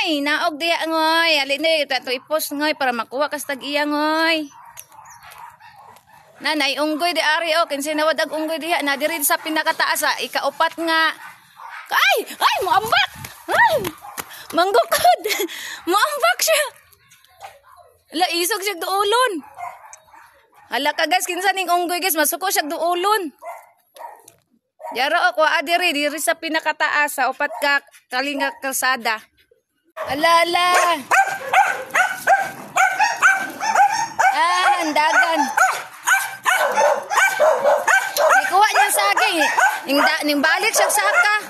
Ngoy, naog diha ngoy. Ali ni to i-post ngoy para makuha kas tag-iya ngoy. Nanay unggoy di ari oh, kinsa nawad ag unggoy diha na diri sa pinakataas ah, ikaupat nga. Ay, ay moambak. Ay, manggukod. Moambak siya. Ala isog siya duulon. Hala ka guys, kinsa ning unggoy guys, masuko siya duulon. Yara o, kuha diri, diri sa pinakataas sa upat ka kalinga kalsada. Ala, ala. Ah, andagan. Ikuha niya saging. Ning balik siya saka.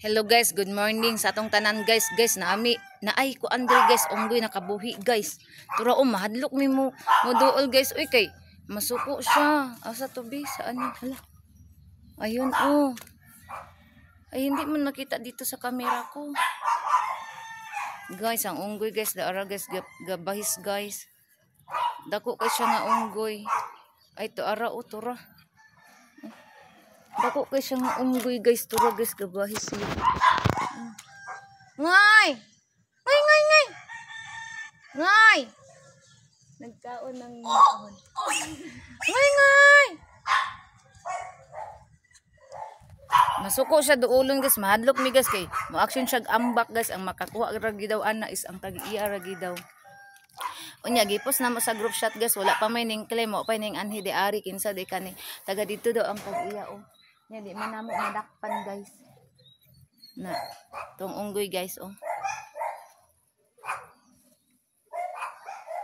Hello guys, good morning sa atong tanan guys. Guys, naami naay ko andre guys, unggoy nakabuhi guys. Tura o mahadlok mi mo moduol guys. Uy kay masuko siya. Asa to be? Saan yun? Hala. Ayun oh. Ay hindi man makita dito sa camera ko. Guys, ang unggoy guys, daara guys, gabahis guys. Dako kay siya nga unggoy. Ay to ara o tura. Dako kay siya nga unggoy guys, tura guys, gabahis siya. Ngay! Ngay, ngay, ngay! Ngay! Nagkaon ng kahon. Ngay, ngay! Masuko siya duulon guys, mahadlok mi guys kay mo action siya ambak guys, ang makakuha ra gyud daw ana is ang tag-iya ra gyud daw. Unya gipos na mo sa group chat guys, wala pa may ning claim, mo pa ning anhi di ari kinsa di kani taga dito daw ang tag-iya oh. Nya di man namo madakpan guys. Na tong unggoy guys oh.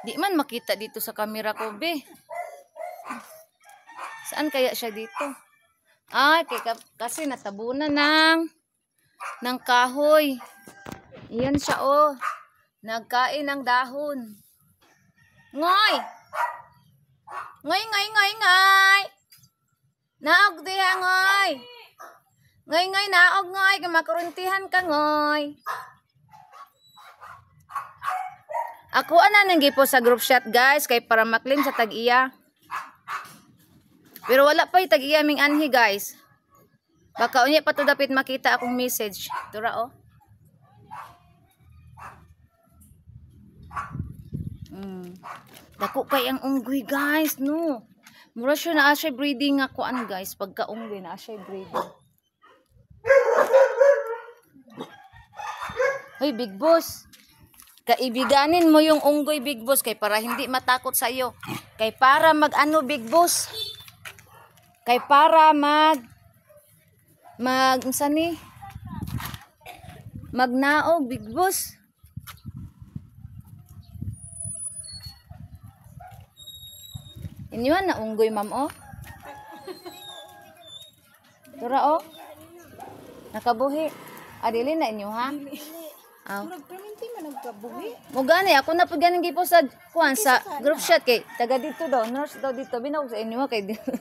Di man makita dito sa camera ko be. Saan kaya siya dito? Ay, kasi natabunan ng kahoy. Iyan siya oh. Nagkain ng dahon. Ngoy! Ngoy, ngoy, ngoy, ngoy! Naog diha, ngoy! Ngoy, ngoy, naog, ngoy! Makuruntihan ka, ngoy! Ako ana nang gipo sa group chat, guys, kay para maklaim sa tag-iya. Pero wala pa yung tag-iya ming anhi, guys. Baka unya pa to dapit makita akong message. Tura, oh. Dako kay ang unggoy guys, no. Mura siya na siya breeding nga kuan guys, pagka unggoy na siya breeding. Hoy Big Boss. Kaibiganin mo yung unggoy Big Boss kay para hindi matakot sa iyo. Kay para mag-ano Big Boss. Kay para mag unsa ni? Magnaog Big Boss. Inyuan na unggoy ma'am oh. Tura oh. Nakabuhi. Adili na inyo ha? Aw. Murag perminti man nagkabuhi. Mo gani ako na pud ganing gipo sa kuan sa group chat kay taga dito daw, nurse daw dito binawag sa inyo kay dito.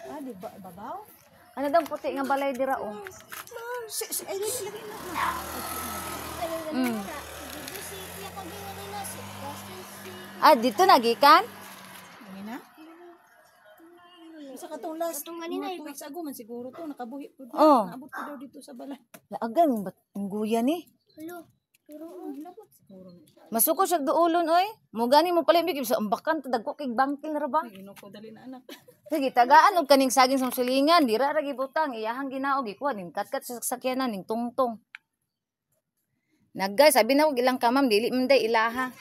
Ah, di ba babaw? Ano daw puti nga balay dira oh. Ay dili lagi na. Ah, dito nagikan? Sa katong last, mga 2 weeks ago man siguro to, nakabuhi po. Oh. Naabot po daw dito sa balay. Laagan, ba't ang guya ni? Hello. Masuko siya duulon, oy. Mo gani mo pala yung sa ambakan, to dagko kay bangkil ra ba? Ay, ko, dali na anak. Sige, tagaan og kaning saging sa silingan, dira ra gibutang, iyahang ginaog, ikuha ning katkat sa sakyanan ning tungtong. Nag guys, sabi na og ilang ka ma'am, dili man day ilaha.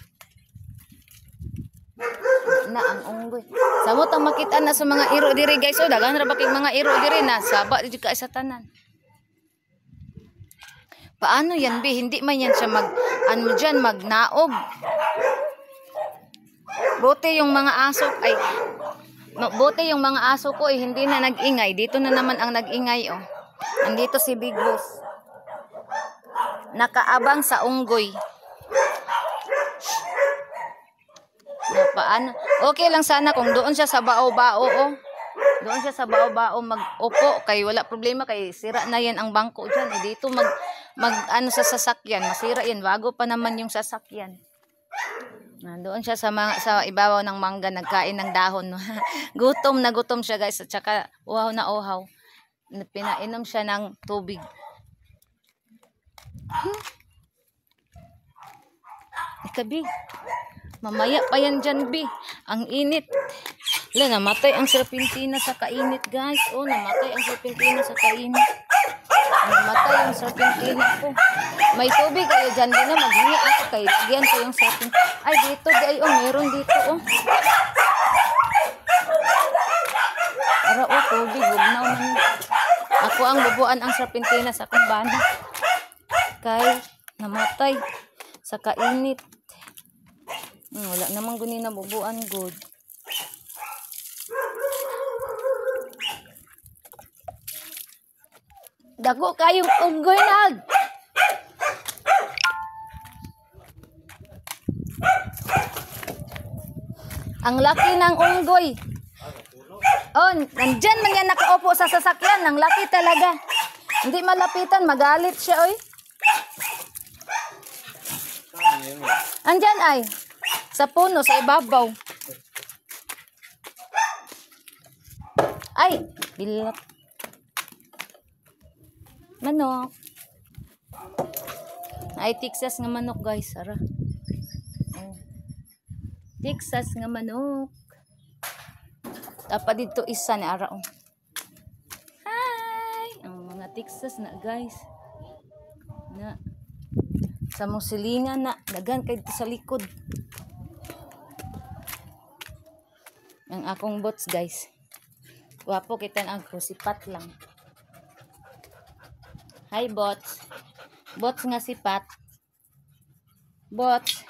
Na ang unggoy. Samot ang makita na sa mga iro diri guys. Oh, daghan ra ba kay mga iro diri na saba di ka sa tanan. Paano yan be? Hindi man yan siya mag ano diyan magnaog. Bote yung mga aso ay no, bote yung mga aso ko eh, hindi na nag-ingay. Dito na naman ang nag-ingay oh. Andito si Big Boss. Nakaabang sa unggoy. Na paano? Okay lang sana kung doon siya sa bao-bao oh. Doon siya sa bao-bao mag-upo kay wala problema kay sira na yan ang bangko diyan. Eh, dito mag ano sa sasakyan, masira yan, bago pa naman yung sasakyan. Doon siya sa mga, sa ibabaw ng mangga nagkain ng dahon. Gutom na gutom siya guys at saka uhaw na uhaw. Pinainom siya ng tubig. Mainit ka, bi. Mamaya pa yan dyan, bi. Ang init. Wala, namatay ang serpentina sa kainit, guys. Oh, namatay ang serpentina sa kainit. Namatay ang serpentina ko. May tubig kayo dyan din na. Maghingi ako kay lagyan ko yung serpentina. Ay, dito. Di, ay, oh, meron dito, oh. Ara, oh, tubig. Bugnaw man. Ako ang bubuan ang serpentina sa akong bana. Kay, namatay sa kainit. Wala namang guni na bubuan good. Dako kayong unggoy nag. Ang laki ng unggoy. Oh, nandyan man yan nakaupo sa sasakyan. Ang laki talaga. Hindi malapitan, magalit siya, oy. Andyan ay. Sa puno, sa ibabaw. Ay, bilat. Manok. Ay, Texas nga manok, guys. Ara. Oh. Texas nga manok. Dapat dito isa ni ara. Oh. Hi! Ang mga Texas na, guys. Na. Sa mong silingan na. Dagan kay dito sa likod. Ang akong bots, guys. Wapo kita ang sipat lang. Hi, bots. Bots nga sipat. Bots.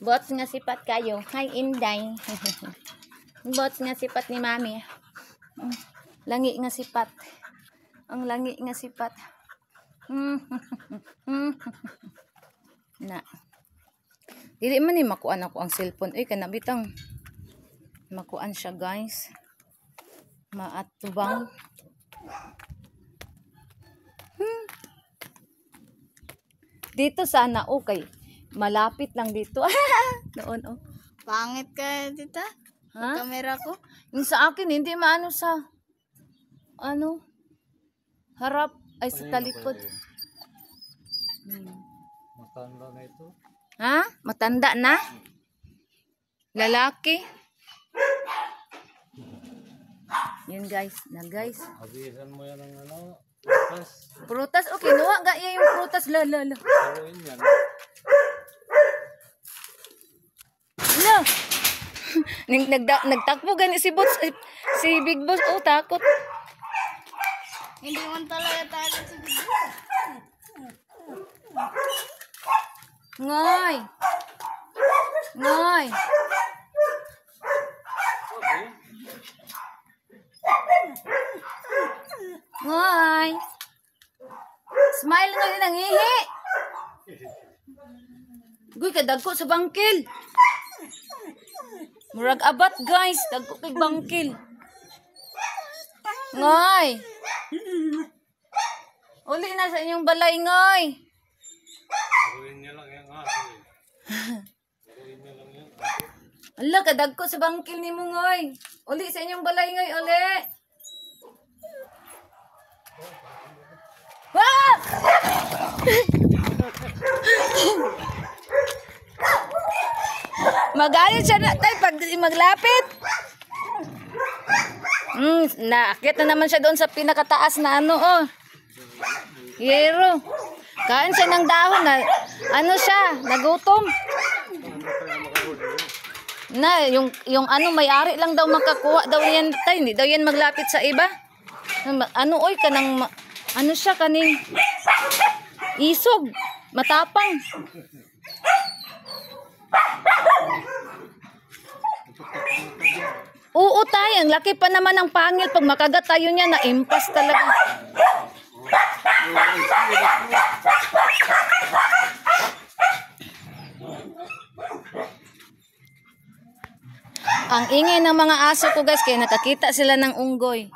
Bots nga sipat kayo. Hi, Inday. Bots nga sipat ni Mami. Langi nga sipat. Ang langi nga sipat. Na. Dili man ni makuan ako ang cellphone. Uy, kanabitang makuan siya, guys. Maatubang. Dito sana okay. Malapit lang dito. Noon, oh. Pangit ka, tita. Ha? Kamera ko. Yung sa akin, hindi maano sa ano harap ay sa talikod. Matanda na ito. Ha? Matanda na? Lalaki? Yun, guys. Na, guys. Abisan mo yan ng ano, prutas. Prutas. Okay, nuwa ga iya yung prutas. La, la, la. Haluin yan. La. Nagtakbo gani si Boss, si Big Boss. Oh, takot. Hindi man talaga takot si Big Boss. Ngoy. Ngoy. Ngoy. Smile nga din ang ihi. Guy, kadagko sa bangkil. Murag abat, guys. Dagko kay bangkil. Ngoy. Uli na sa inyong balay, ngoy. Haluin niya lang yung aso eh. Haluin niya lang yung aso. Ala, kadagko sa bangkil ni mo, ngoy. Uli sa inyong balay, ngoy. Uli. Ah! Magalit siya na tay pag maglapit. Naakyat na naman siya doon sa pinakataas na ano, oh. Yero. Kain siya ng dahon na ano siya, nagutom. Na, yung ano, may-ari lang daw makakuha daw yan tay, hindi daw yan maglapit sa iba. Ano oy kanang ano siya kaning isog, matapang. Oo tay, ang laki pa naman ng pangil. Pag makagat tayo niya, na-impas talaga. Ang ingay ng mga aso ko, guys, kaya nakakita sila ng unggoy.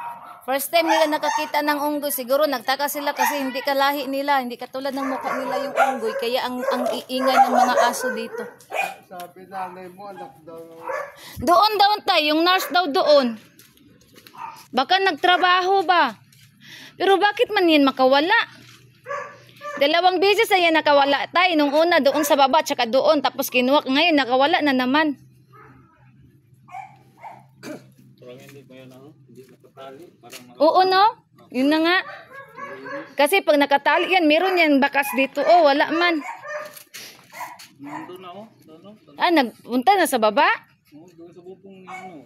First time nila nakakita ng unggoy, siguro nagtaka sila kasi hindi kalahi nila, hindi katulad ng mukha nila yung unggoy, kaya ang iingay ng mga aso dito. Sabi nanay mo, anak daw. Doon daw tayo, yung nurse daw doon. Baka nagtrabaho ba? Pero bakit man yan makawala? Dalawang beses na yan nakawala tayo. Nung una doon sa baba, tsaka doon. Tapos kinuha. Ngayon nakawala na naman. Parang hindi pa yan ano, hindi nakatali. Parang Oo, no? Yun na nga. Kasi pag nakatali yan, meron yan bakas dito. Oh, wala man. Nandun na oh. Doon oh. Doon. Ah, nagpunta na sa baba? Oh, doon sa bubong ni ano.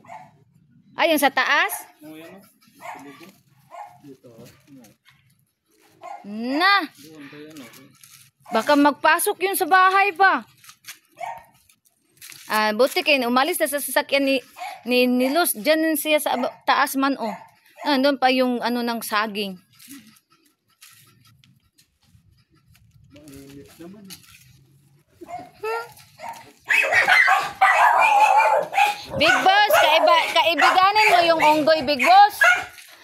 Ay, yung sa taas? Oh, yan oh. Sa bubong. Dito oh. Oh. Na! Doon kay ano. Baka magpasok yun sa bahay pa. Ah, buti kayo, umalis na sa sasakyan ni Luz. Diyan siya sa taas man, oh. Ah, doon pa yung ano ng saging. Mainit naman. Big Boss, kaibiganin mo yung unggoy, Big Boss.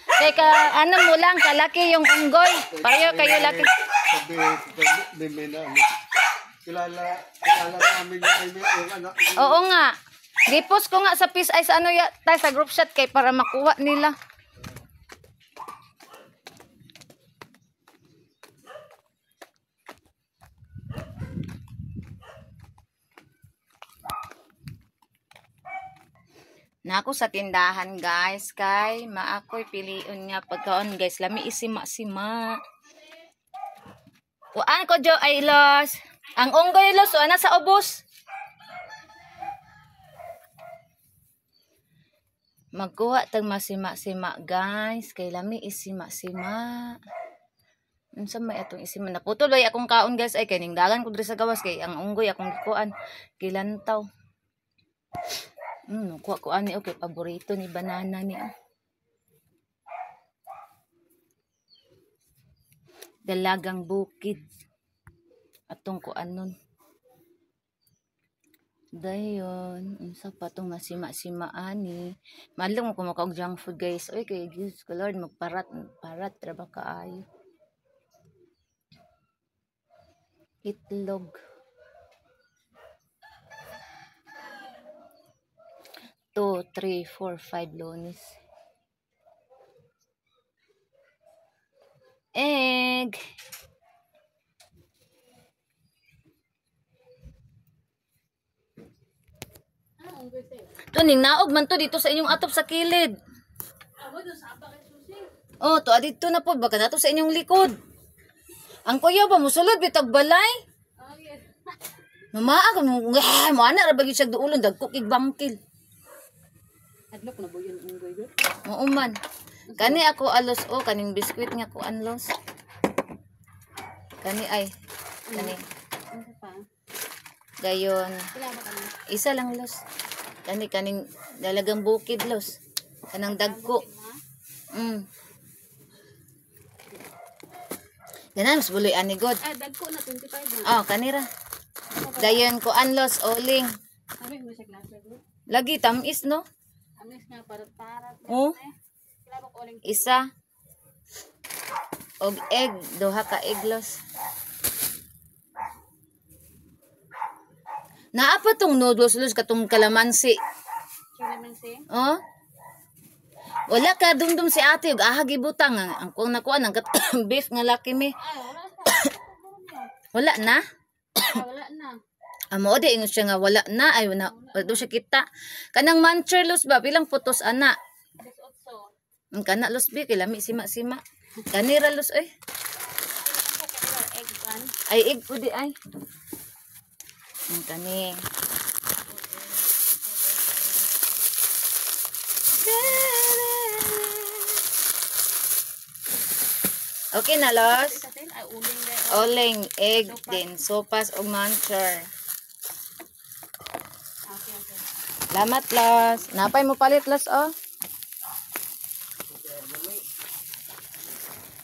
Kaya ka, ano mo lang, kalaki yung unggoy. Pareho kayo laki. Sabi, may na, ano, kilala namin yung anak. Oo nga. Gipost ko nga sa peace ay sa ano ya, tayo sa group chat kay para makuha nila. Nako sa tindahan guys kay maakoy piliun nga pagkaon guys lami isima-sima. Kuan ko jo ay los. Ang unggoy los o ana sa ubos. Magkuha tag masima-sima guys kay lami isima-sima. Unsa may atong isima naputol bay akong kaon guys ay kay ningdagan ko diri sa gawas kay ang unggoy akong gikuan gilantaw. Kuha ko ani okay paborito ni banana ni oh. Dalagang bukid atong kuan nun. Dayon, unsa pa tong masima-sima ani. Madlong mo kumakaog junk food guys. Oy kay Diyos ko Lord magparat parat ra ba kaayo. Itlog. 2, 3, 4, 5 lonis. Egg. To ning naog man to dito sa inyong atop sa kilid. Oh, to adito na po baka nato sa inyong likod. Ang kuya ba musulod bitag balay? Mamaa ka mo mo ana ra ba gyud siya duulon dagko kig bangkil. Adlok na buyon unggoy gyud. Mao man. Kani ako alos o kaning biskwit nga ko anlos. Kani ay kani. Ano pa? Gayon. Pila ba kami? Isa lang los. Kani kaning dalagang bukid los. Kanang dagko. Ganan mas buloy ani god. Ah, dagko na 25 na. Oh, kanira. Dayon ko anlos oling. Sabi mo sa klase bro. Lagi tamis no? Amis nga parat-parat. Oh, Pila ba ko uling isa. Og egg, duha ka egg los. Naa pa tong noodles los katong kalamansi. kalamansi? Oh? Wala ka dumdum si ate og aha gibutang ang kuang nakuan ang beef nga laki mi. Ay, wala sa. Wala na. Ah, wala na. Amo di ingon siya nga wala na ay wala, wala daw siya kita. Kanang mancherlos ba pilang putos ana? 18. Ang kana los bi kay lami sima-sima. Kanira los oy. Egg one. Ay egg po di ay. Ang kani. Okay na los. Ay, uling na. Oling, egg, din, sopas ug mancher. Okay, okay. Salamat, Los. Napay mo palit, Los, oh.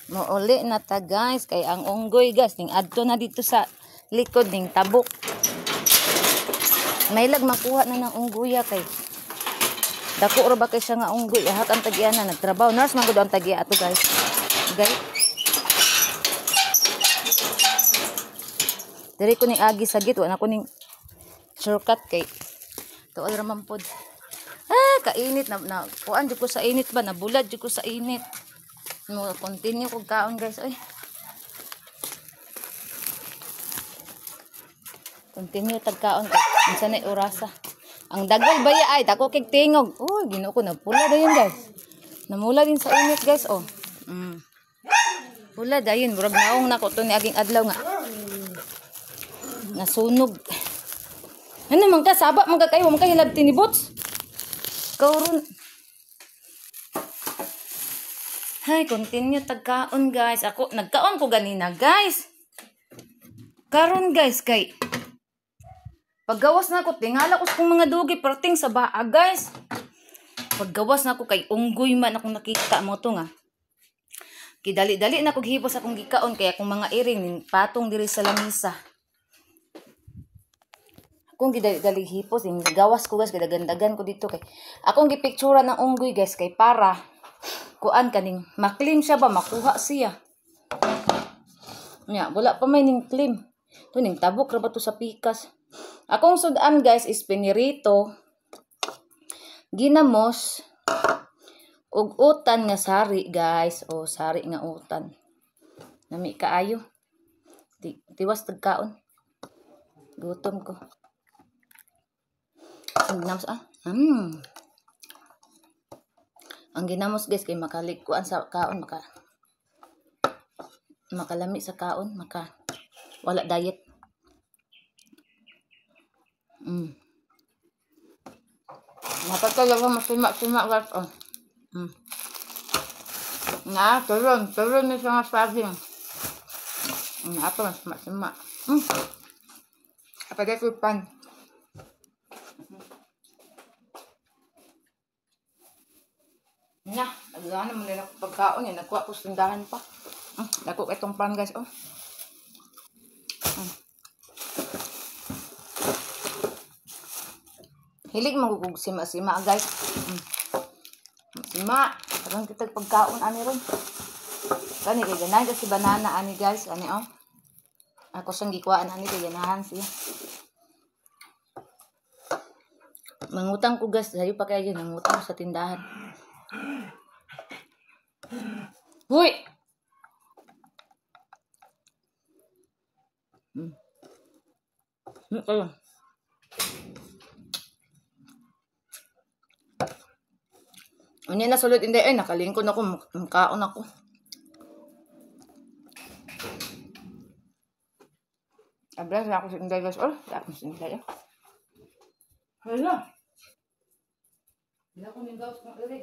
Muuli na ta, guys. Kay ang unggoy, guys. Ning adto na dito sa likod, ning tabok. May lag makuha na ng unggoya kay dako ra ba kay siya nga unggoy. Ahak ang tagiya na nagtrabaho. Nurse man gud ang tagiya ato, guys. Guys. Diri ko ning agi sa gate, wala ko ning shortcut kay tuol ra man pod. Ah, kainit na, na kuan jud ko sa init ba, nabulad jud ko sa init. Mo continue kog kaon guys oy. Continue tagkaon ko. Unsa na orasa. Ang dagol baya ay dako kig tingog. Uy, Ginoo ko nagpula dayon guys. Namula din sa init guys oh. Pula dayon murag naong nako to ni aging adlaw nga. Nasunog. Ano man ka saba man ka kayo, man ka hilabti ni Boots. Kauron. Hay, continue tagkaon guys. Ako nagkaon ko ganina guys. Karon guys kay paggawas na ako, tingala ko sa kong mga dugi perting sa baa guys. Paggawas na ako kay unggoy man akong nakita mo to nga. Kidali-dali na kog hipos akong gikaon kay akong mga iring patong diri sa lamisa. Akong gidali-dali hipos ing gawas ko guys, kidagandagan ko dito kay akong gipictura ng unggoy guys kay para kuan kaning maklim siya ba makuha siya. Nya, wala pa may ning claim. To ning tabok ra ba to sa pikas. Akong sudan guys is pinirito, ginamos, ug utan nga sari guys. O sari nga utan. Nami kaayo. Tiwas tagkaon. Gutom ko. Ang ginamos ah. Ang ginamos guys kay makalikuan sa kaon, makalami sa kaon, maka wala diet. Dapat talaga masima-sima guys. Oh. Na, turun ni sa mga saging. Apa masima-sima. Apa dai pan. Na, agana mo nila pagkaon yan. Nagkuha ko sundahan pa. Dako itong pan guys. Oh. Hilig magugug sima-sima guys. Sima. Karon kita pagkaon ani ron. Kani kay ganahan kasi banana ani guys, ani oh. Ako siyang gikuhaan ani kay ganahan siya. Mangutang ko guys, sayo pa kayo nangutang sa tindahan. Huy. Kayo. Unya na sulod hindi ay nakalingkod ako, makaon ako. Abra sa ako sa Inday guys. Oh, sa ako sa Inday. Hala. Wala ko ning gawas ng iri.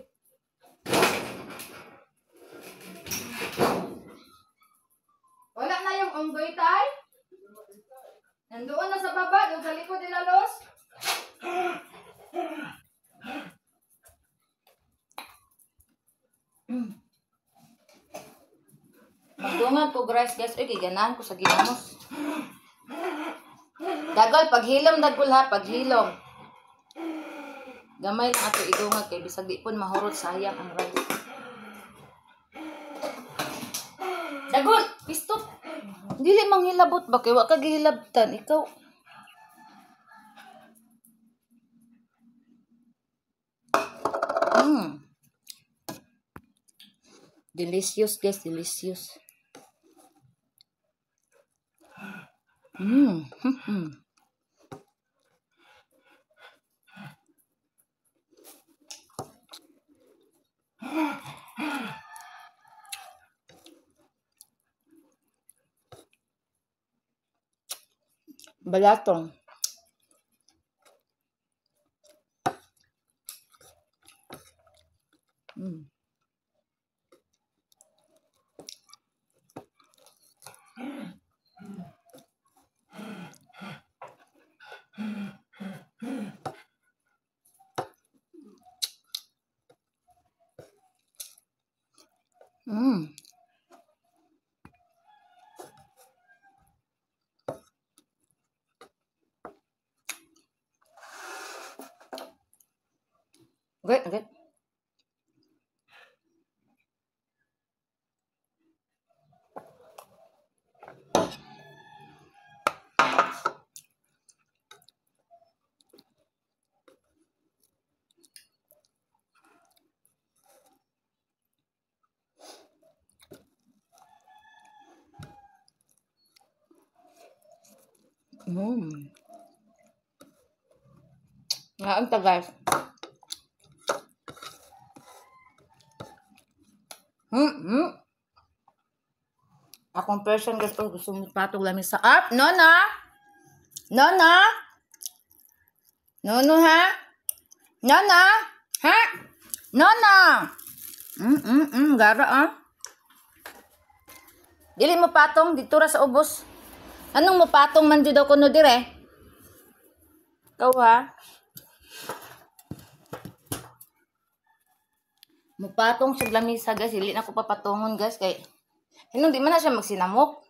Wala na yung unggoy tay. Nandoon na sa baba, doon sa likod nila los. Magdungag ko rice guys. Uy, giganahan ko sa ginamos. Dagol, paghilom dagol ha, paghilom. Gamay lang ato idungag kay bisag di pon mahurot, sayang ang rice. Dagol, pistot. Dili manghilabot ba kay wa ka gihilabtan ikaw. Delicious guys, delicious. Balatong. Okay, okay. Nga ta guys. Akong person guys, oh, gusto mo patog lami sa up. No na. No na. No no ha. No na. Ha? No na. Gara ah. Dili mo patong dito ra sa ubos. Anong mo patong man jud ako no dire? Ikaw ha. Mupatong siya lamisa guys, dili na ko papatungon guys kay hinong di man na siya magsinamok.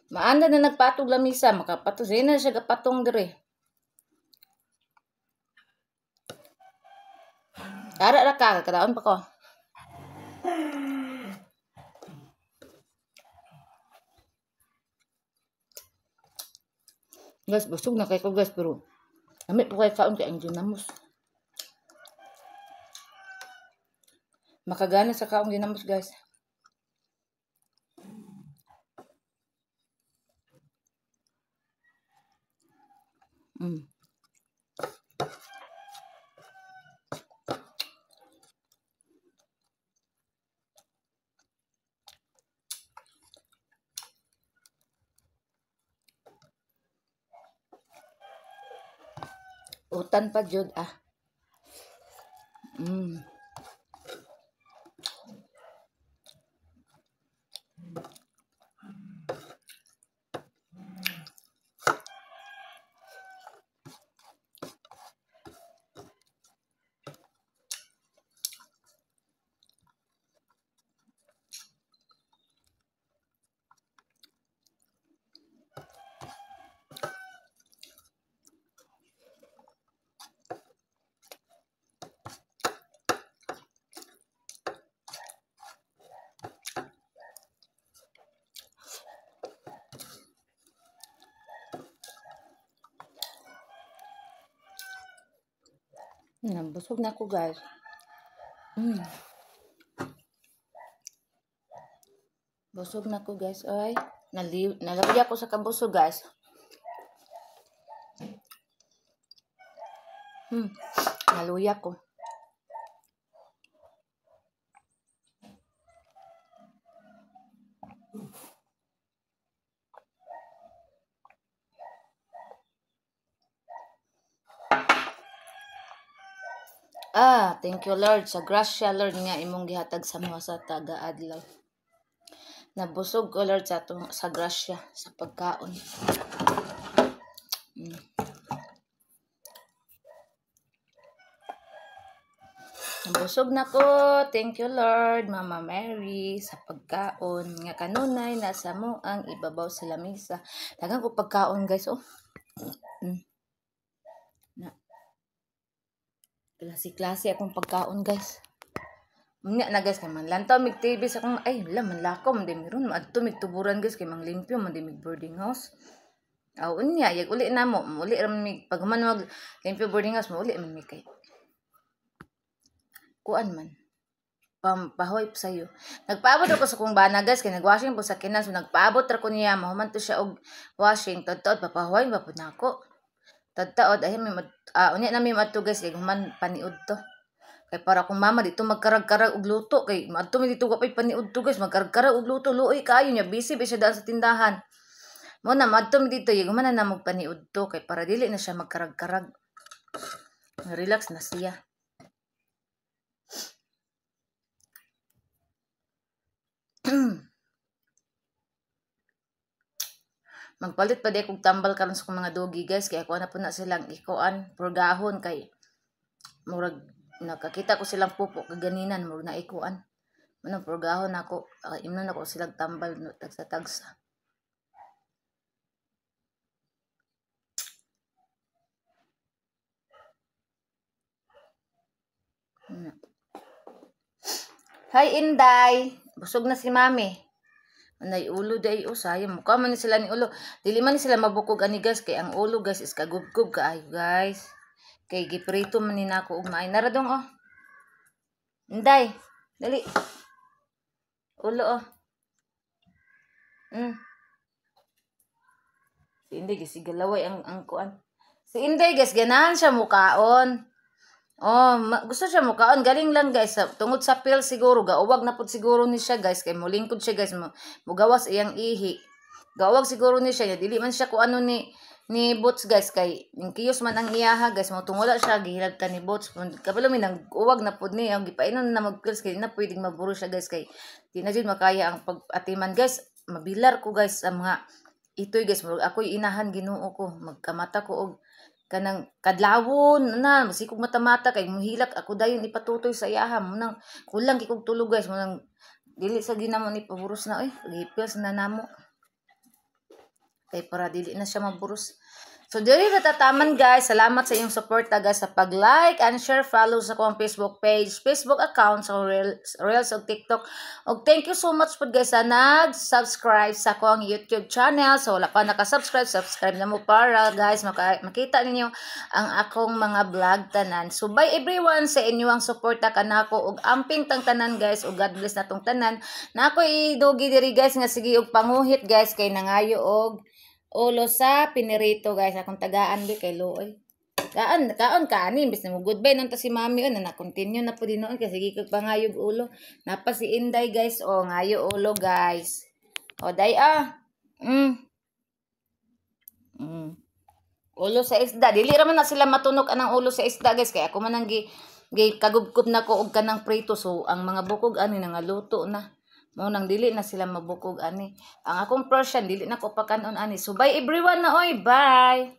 Maanda na nagpatog lamisa, makapatong siya na siya gapatong dire. Ara ra ka, kadaon pa ko. Guys, busog na kay ko guys, pero amit po kay kaon kay ang ginamos. Makagana sa kaong ginamos guys. Utan pa jud ah. Busog na ako guys. Busog na ako guys. Ay, nalawya ako sa kabusog guys. Naluya ko. Ah, thank you Lord sa grasya Lord nga imong gihatag sa mga sa taga-adlaw. Nabusog ko Lord sa atong sa grasya sa pagkaon. Nabusog na ko. Thank you Lord, Mama Mary sa pagkaon nga kanunay nasa mo ang ibabaw sa lamisa. Daghang ko pagkaon guys oh. Na. Klase-klase akong pagkaon guys. Unya na guys kay manlantaw mig TV sa akong ay wala manlakaw man di meron maadto mig tuburan guys kay manglimpyo man di mig boarding house. Aw unya yag uli na mo, uli ra man mig pag human mag limpyo boarding house mo uli man mi kay kuan man. Pahoy pa sayo. Nagpaabot ako sa kong bana guys kay nagwashing po sa kinan so nagpaabot ra ko niya mahuman to siya og washing tadtaod papahoy pa pud nako. Tadtaod ay may unya na mi madto guys kay human paniud to. Kay para kung mama dito magkarag-karag og luto kay madto mi dito gapay paniud to guys magkarag-karag og luto luoy kaayo niya busy ba siya daan sa tindahan. Mo na madto mi dito yag human na magpaniud to kay para dili na siya magkarag-karag. Relax na siya. Magpalit pa di akong tambal karon sa akong mga dogi guys kay ako na po na silang ikuan purgahon kay murag nakakita ko silang pupo kaganinan murag na ikuan manang purgahon ako imnon ako silang tambal no, tagsa-tagsa. Hi Inday, busog na si Mami. Anay ulo day o sayang mukha man ni sila ni ulo. Dili man ni sila mabukog ani guys kay ang ulo guys is kagubgob kaayo guys. Kay giprito man ni nako og maay naradong oh. Inday, dali. Ulo oh. Si Inday gisigalaway ang kuan. Si Inday, guys, ganahan siya mukaon. Oh, gusto siya mukaon. Galing lang, guys. Tungod sa pill siguro, gauwag na pud siguro ni siya, guys. Kay mulingkod siya, guys. Mugawas iyang ihi. Gauwag siguro ni siya. Dili man siya kung ano ni Boots, guys, kay ning kiyos man ang iyaha, guys, mo tungula siya gihilabtan ni Boots. Kabalo mi nang uwag na pud ni ang gipainon na mag pills kay na pwedeng maburo siya, guys, kay di na jud makaya ang pag-atiman, guys. Mabilar ko, guys, sa mga itoy, guys. Murag ako'y inahan, Ginoo ko, magkamata ko og kanang kadlawon na masikog mata-mata kay muhilak ako dayon ipatutoy sa iyaha mo nang kulang kay kog tulog, guys, mo nang dili sa ginamo ni paburos na oy, gipils na namo kay para dili na siya maburos. So, dili na tataman, guys. Salamat sa iyong suporta, guys, sa pag-like and share, follow sa akong Facebook page, Facebook account, sa Reels ug TikTok. Og thank you so much po, guys, sa nag-subscribe sa akong YouTube channel. So wala pa naka-subscribe, subscribe na mo para, guys, makita ninyo ang akong mga vlog tanan. So bye everyone sa inyo ang suporta kanako ug amping tang tanan, guys, ug God bless natong tanan. Na ako idugi diri, guys, nga sige og panguhit, guys, kay nangayo og ulo sa pinirito, guys, akong tagaan bi kay luoy. Kaan, kaon kaani imbes na mo goodbye nang ta si mami on na continue na po din noon kasi sige kag pangayog ulo. Napa si Inday, guys, oh, ngayo ulo, guys. O day ah. Ulo sa isda. Dili ra man na sila matunok anang ulo sa isda, guys, kay ako man ang gi kagubkob na ko og kanang prito, so ang mga bukog ani nangaluto na. Mao nang dili na sila mabukog ani. Ang akong Persian dili na ko pakanon ani. So bye everyone na oy. Bye.